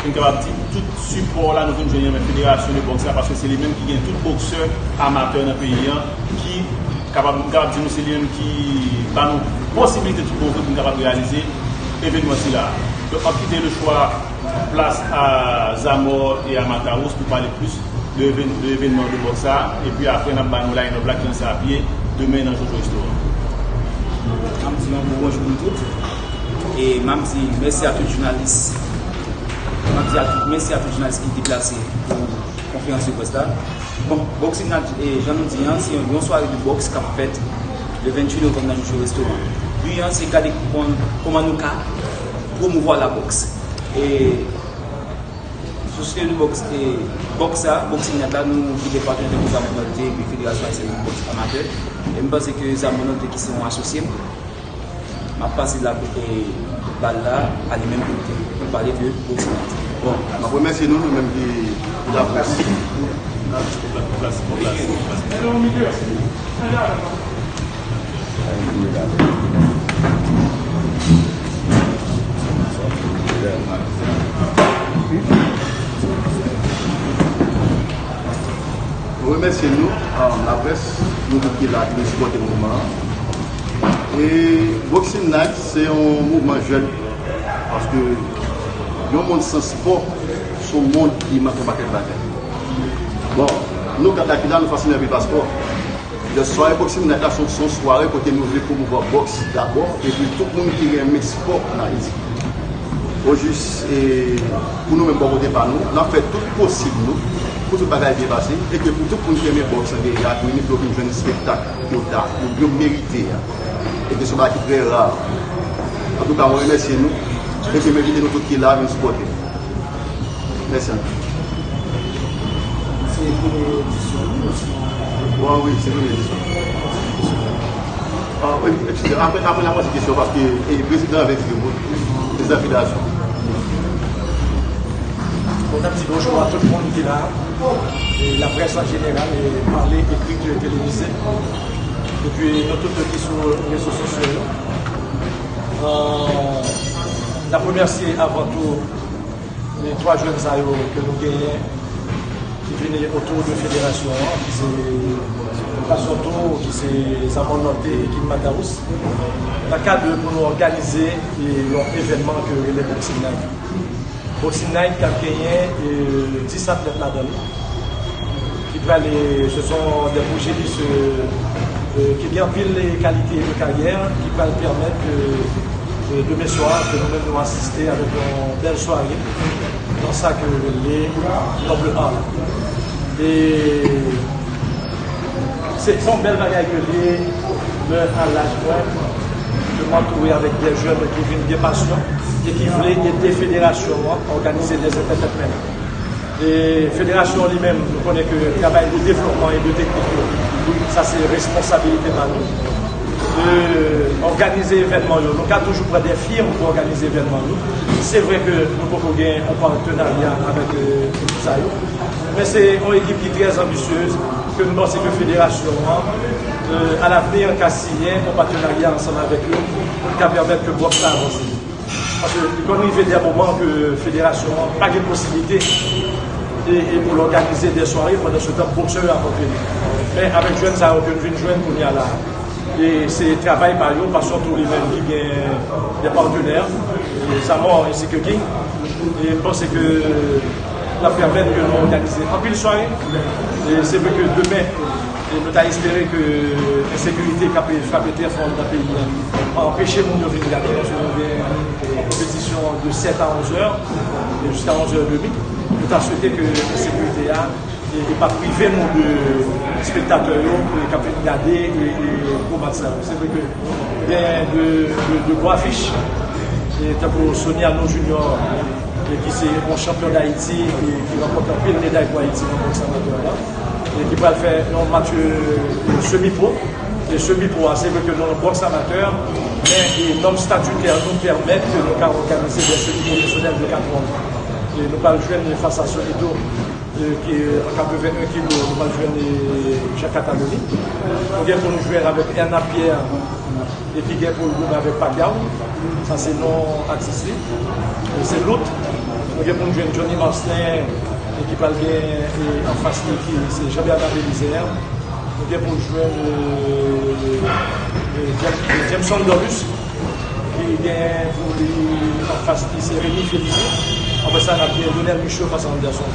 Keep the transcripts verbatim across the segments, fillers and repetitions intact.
M kapab di tout sipò la nou vin jwenn nan men federasyon de bòks la, paske se li menm ki gen tout boksè amatè nan peyi an, ki kapab, m kapab di nou se li menm ki ba nou posibilite tout bon vre pou n kapab reyalize evènman sila. Donk, m ap kite le chwa, plas a Zamò e a Mataous pou pale plis de evèn-, de evènman de bòks sa, epi apre n ap ba nou line-up la ki nan Sapye demen nan Jojo Restaurant. M ap di yon bon bonjou nou tout. E m ap di mèsi a tout jounalis. M ap di a tout, mèsi a tout jounalis ki deplase pou konferans de près la. Bon, Boxing Night, e, jan nou di an, se yon, yon sware de bòks k ap fèt le venntuit novanm nan Jojo Restaurant. Bi an, se gade kòman, kòman nou ka pwomouvwa la bòks. E Sosyete de bòks, e, bòks sa, Boxing Night la, nou gen de patnè tankou Zamò Nòte epi Federasyon Ayisyèn de Bòks Amatè. E m panse ke Zamò Nòte ki se yon asosye m, m ap pase la, e, bal la a li menm pou l te, pou l pale de Boxing Night. Bon, m ap remèsye nou, nou menm ki, ki la près. Nou remèsye nou, um, laprès, nou tout ki la, ki vin sipòte mouvman an. E Boxing Night, se yon mouvman jèn, paske yon monn san spò, se yon monn ki manke yon pakèt bagay. Bon, nou kat la ki la, nou fasinye anpil pa spò. Donk, sware Boxing Night la, se yon, se yon sware kote nou vle pwomouvwa bòks dabò, epi tout moun ki renmen spò ann Ayiti. Ojis, e, pou nou menm bò kote pa nou, n ap fè tout posib nou, pou tout bagay byen pase, e ke pou tout moun ki renmen bòks an Geyè a, pou vini pou yo vin jwenn espektak yo ta, yo, yo merite a. E ke se yon bagay ki trè ra. Antouka, mwen remèsye nou, e ke m envite nou tout ki la, vin sipòte. Mèsi anpil. Se premye edisyon li, osnon? Bon, wi, se premye edisyon. Ah, wi, eskize, apre, apre n a poze kesyon, paske, e, prezidan an vle di yon mo, prezidan federasyon. Bon, n ap di bonjou a tout moun ki la, e laprès an jeneral, e pale, ekri, televize, epi nou tout ki sou rezo sosyo yo. Euh, n ap remèsye avan tou e twa jèn sa yo ke nou genyen ki vini otou de federasyon an, ki se Passion Tour, ki se Zamò Nòte e Kim Mataous. Nan kad pou nou òganize, e, yon evènman ke yo rele Boxing Night. Boxing Night k ap genyen, e, dis atlèt ladan li. Ki pral, e, ce sont des pugilistes, e, e, ki gen anpil, e, kalite de karyè, ki pral pèmèt ke, e, demen swa, ke nou menm nou asiste avèk yon bèl sware nan sa ke yo rele Noble Art. E se, se yon bèl bagay ke li ye, men a laj mwen, ke m antoure avèk de jèn ki vin gen pasyon e ki vle ede federasyon an òganize de entertainment. E federasyon an li menm, nou konnen ke travay de devlopman e de teknik yo, sa se responsabilite pa nou. De òganize evènman yo, nou ka toujou pran de firm pou òganize evènman yo. Se vre ke nou poko gen yon patenarya avèk, e, ekip sa yo, men se yon ekip ki trè anbisyez, ke nou panse ke federasyon an, e, a lavenir, ka siyen yon patenarya ansanm avèk yo, pou n ka pèmèt ke bòks la avanse. Paske li konn rive de moman ke federasyon an pa gen posiblite e, e pou l òganize de sware, pandan se tan boksè yo ap antre. Men avèk jèn sa yo ke n vin jwenn kounye a la, e se travay pa yo, Passion Tour li menm ki gen de patenè, e Zamò ensi ke King. E m panse ke l ap pèmèt ke nou òganize anpil sware. E se vre ke demen, e nou ta espere ke ensekirite k ap frape trè fò anndan peyi a pa anpeche moun yo vin gade, paske nou gen konpetisyon de sèt a onz è, e jiska onz è edmi. Nou ta swete ke ensekirite a, e, e pa prive nou de espektatè yo, e, k ap vin gade, e, e, gwo match sa yo. Se vre ke gen de, de, de gwo afich, e, tankou Sony Arnaud Junior, e, ki se yon chanpyon Dayiti, e, ki ranpòte anpil meday pou Ayiti nan bòks amatè la, e ki pral fè yon match, e, semi-pro. E semi-pro a, se vre ke nou nan bòks amatè, men, e, nòm statitè nou pèmèt ke nou ka òganize de semi-pwofesyonèl de kat wonn. E nou pral jwenn fas a Solido, e, ki an katrevenn kilo, nou pral jwenn, e, Jean Cataloni. Nou gen pou nou jwenn avèk Hernan Pierre, e ki gen pou l goumen avèk Pacquiao. Sa se non atis li. E se Lout. Nou gen pou n jwenn Johnny Marcelin, e ki pral gen, e, anfas li, ki se Jean Bernard Belizaire. Nou gen pou n jwenn, e, e, James- e, Jameson Dorlus, ki gen pou li anfas li se Remy Félizy. Apre sa, n ap gen Lionel Michaud fas a Anderson.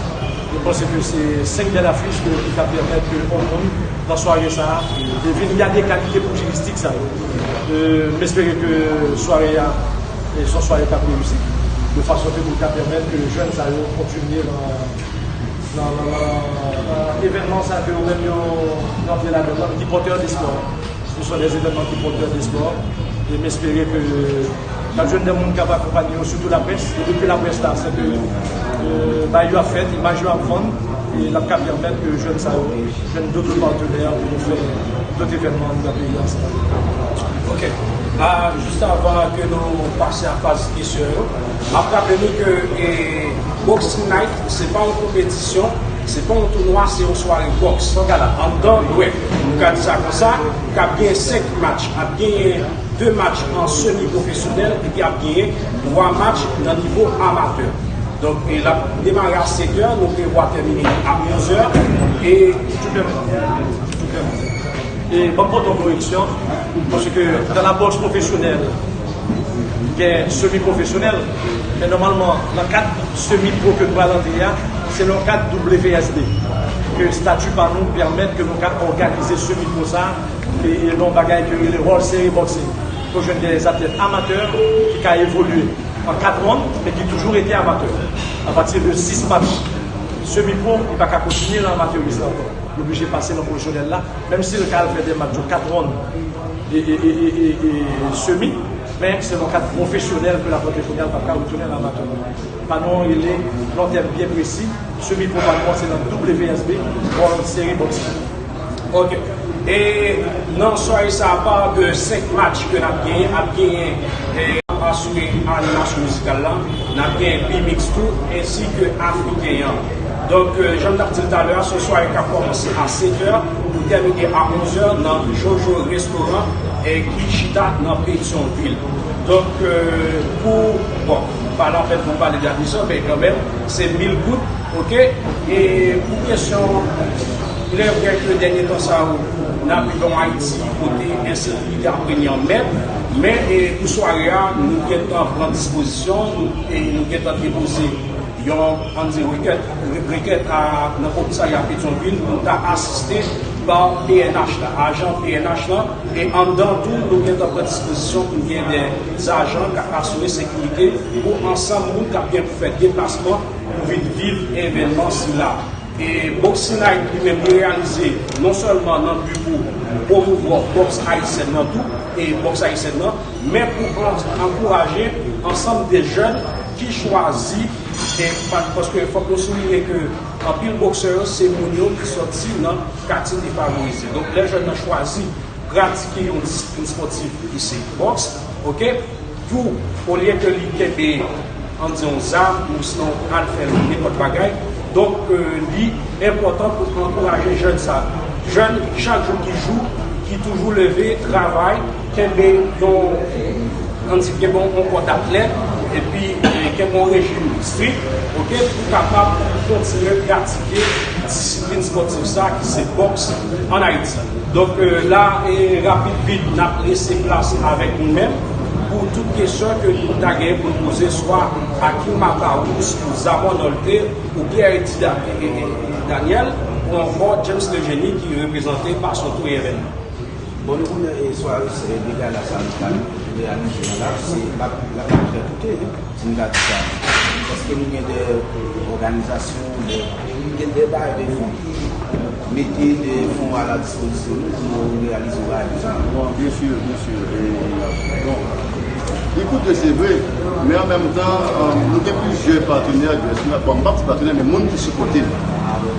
Mwen panse ke se senk bèl afich ke, ki ka pèmèt ke yon moun nan sware sa a, e vin gade kalite pwijilistik sa yo. E, m espere ke sware a, e, se yon sware k ap reyisi, de fason ke pou l ka pèmèt ke jèn sa yo kontinye nan, nan, nan, nan, nan evènman sa ke yo menm yo rantre ladan l, ki pòtè despwa. Ce sont des événements ki pòtè despwa. E m espere ke n ap jwenn de moun k ap akonpanye yo, sitou laprès. E depi laprès la, se ke, e, bay yo ap fèt, imaj yo ap vann, e l ap ka pèmèt ke jèn sa yo jwenn dòt patenè pou nou fè dòt evènman anndan peyi a ansanm. Ok. A, jis avan ke nou pase a faz kesyon yo, m ap raple nou ke, e, Boxing Night, se pa yon konpetisyon, se pa yon tounwa, se yon sware bòks. Anndan, wi, nou ka di sa konsa, k ap gen senk match, ap genyen de match an semi pwofesyonèl, epi ap genyen twa match nan nivo amatè. Donk, e l ap demare a sèt è, nou prevwa tèmine a onz è, e Tout à fait. Tout à fait. E ban m pote yon koreksyon, paske dans la boxe professionnelle, gen semi pwofesyonèl, men nòmalman, nan kad semi pwo ke nou pral antre a, se nan kad W S B, ke estati pa nou pèmèt ke nou ka òganize semi pwo sa, e, e nan yon bagay ke yo rele World Series Boxing. Pou jwenn de atlèt amatè ki ka evolye an kat round, men ki toujou rete amatè. Apati de sis match semi pwo, li pa ka kontinye nan amatèris la ankò. Li oblije pase nan pwofesyonèl la, menm si l ka al fè de match de kat round e, e, e, e, e, e semi, men se nan kad pwofesyonèl ke l ap rantre kounye a, l p ap ka retounen nan amatè. Pa nou an rele, nan tèm byen presi, semi pwo pa nou an se nan W S B, World Series Boxing. Ok. E nan sware sa, apa de senk match ke n ap genyen, ap genyen, e, asire animasyon mizikal la, n ap genyen B-Mix tou, ensi ke Afriken an. Donk, e, jan m t ap di l talè a, se yon sware k ap kòmanse a sèt è pou tèmine a onz è nan Jojo Restaurant, e, ki chita nan Petyonvil. Donk, e, pou, bon, pa lapèn pou m pale de admisyon, men kanmenm, se mil goud, ok? E pou kesyon, il est vrai ke dènye tan sa yo, n ap viv yon Ayiti kote ensekirite ap renye an mèt, men, e, pou sware a, nou gentan pran dispozisyon, nou, e nou gentan depoze yon, ann di, rekèt, re-, rekèt a, nan komisarya Petyonvil pou nou ta asiste pa P N H la, ajan P N H la, e anndan tou, nou gentan pran dispozisyon pou gen de ajan k ap asire sekirite pou ansanm moun k ap gen pou fè deplasman pou vin viv evènman sila. E Boxing Night li menm li reyalize non sèlman nan bi pou pwomouvwa bòks ayisyèn nan tou, e bòks ayisyèn nan, men pou an-, ankouraje ansanm de jèn ki chwazi, e pa-, paske fòk nou souliye ke anpil boksè yo se moun yo ki sòti nan katye defavorize. Donk, lè jèn nan chwazi pratike yon disiplin espòtif ki se bòks, ok, pou, olye ke li kenbe, ann di, yon zam, ou sinon al fè nenpòt bagay. Donk, e, li enpòtan pou ankouraje jèn sa. Jèn, chak jou ki jou, ki toujou leve, travay, kenbe yon, ann di, kenbe yon kò datlèt, epi, e, kenbe yon rejim strik, ok, pou kapab kontinye pratike disiplin espòtif sa, ki se bòks ann Ayiti. Donk, e, la, e, rapid vit, n ap lese plas avèk nou menm pou tout kesyon ke nou ta genyen pou n poze, swa a King Macarouz, ou Zamon Nolte, ou Pierre Edi Da-, e, e, e, Daniel, ou ankò James Legénie ki reprezante Passion Tour et Événement. Bon, nou konnen, e, sware, e, de gala sa nou ka reyalize la, se la, la, la, la, Si m ka di sa, èske nou gen de òganizasyon, de, nou gen de bay, de fon ki mete de fon a la dispozisyon nou pou nou reyalize bagay konsa? Bon, byen si, byen si. E, bon, li koute, se vre, men an menm tan, e, nou gen plizyè patenè, bon, m p ap di patenè, men moun ki sipòte n,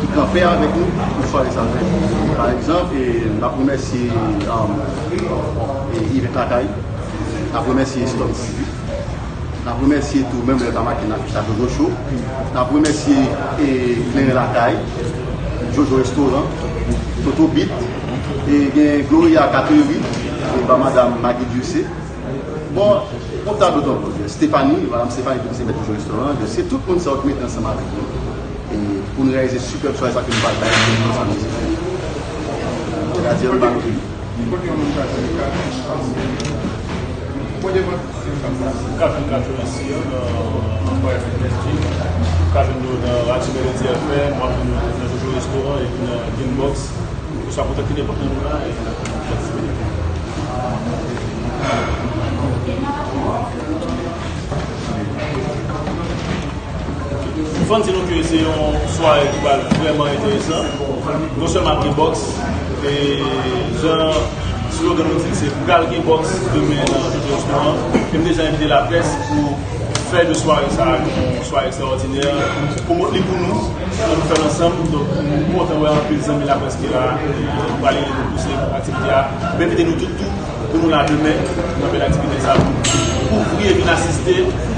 ki kanpe avèk nou pou sware sa fèt. Pa egzanp, e, n ap remèsye, e, e, Yvette Lakay, n ap remèsye Storm T V. N ap remèsye tou, menm lè l pa make nan afich la, Jojo Show. N ap remèsye, e, Kleren Lakay, Jojo Restoran, Toto Beat, e gen Gloria Catherine, e pa madanm Maggie Ducé. Bon, Yon tablo tonton Stéphanie, madanm Stéphanie ki se mèt Jojo Restoran, se tout moun sa yo ki mete ansanm avèk nou. E pou n reyalize sipèb sware sa ke nou pral bay pou nou ansanm. Sètadi ann ba nou. Kote yon moun ka jwenn kat? Kote vant? Ou ka jwenn kat yo nan Siyon, nan Empire Fitness Gym. Ou ka jwenn yo nan Radio Melody F M, w ap jwenn yo nan Jojo Restoran epi nan Gamebox. Oswa kontakte nenpòt nan nou la e n ap patisipe. Nou fè n di nou ke se yon sware ki pral vrèman enteresan. Non sèlman ap gen bòks, e jan slogan nou di l, se pral gen bòks demen nan Jojo Restoran. E m deja envite laprès pou fè de sware sa a yon sware ekstraòdinè, pwomot li pou nou, pou nou fè l ansanm. Donk, nou kontan wè anpil zanmi laprès ki la, nou pral ede nou pouse aktivite a. M envite nou tout tou pou nou la demen nan bèl aktivite sa a, pou kouvri e vin asiste,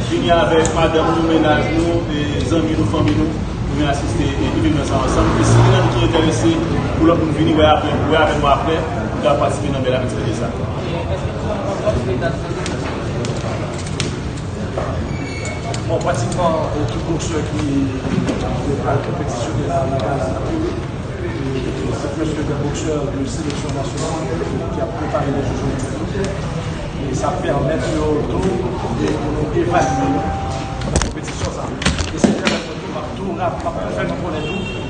vini avèk madanm nou, mennaj nou, e zanmi nou, fanmi nou, pou vin asiste e evènman sa a ansanm. E si gen nan nou ki enterese pou lòt moun vini wè avè, wè avèk mwen apre, nou ka patisipe nan bèl aktivite sa a. Bon, pratikman, e, tout boksè ki pral konpetisyone la nan gala, e, se prèske de boksè de seleksyon nasyonal ki ap prepare le Jojo Olenpik. E sa pèmèt yo tou, e, pou nou evalye konpetisyon sa. E se pèmèt nou tou, m ap tou rap, m ap tou fè nou konnen tou,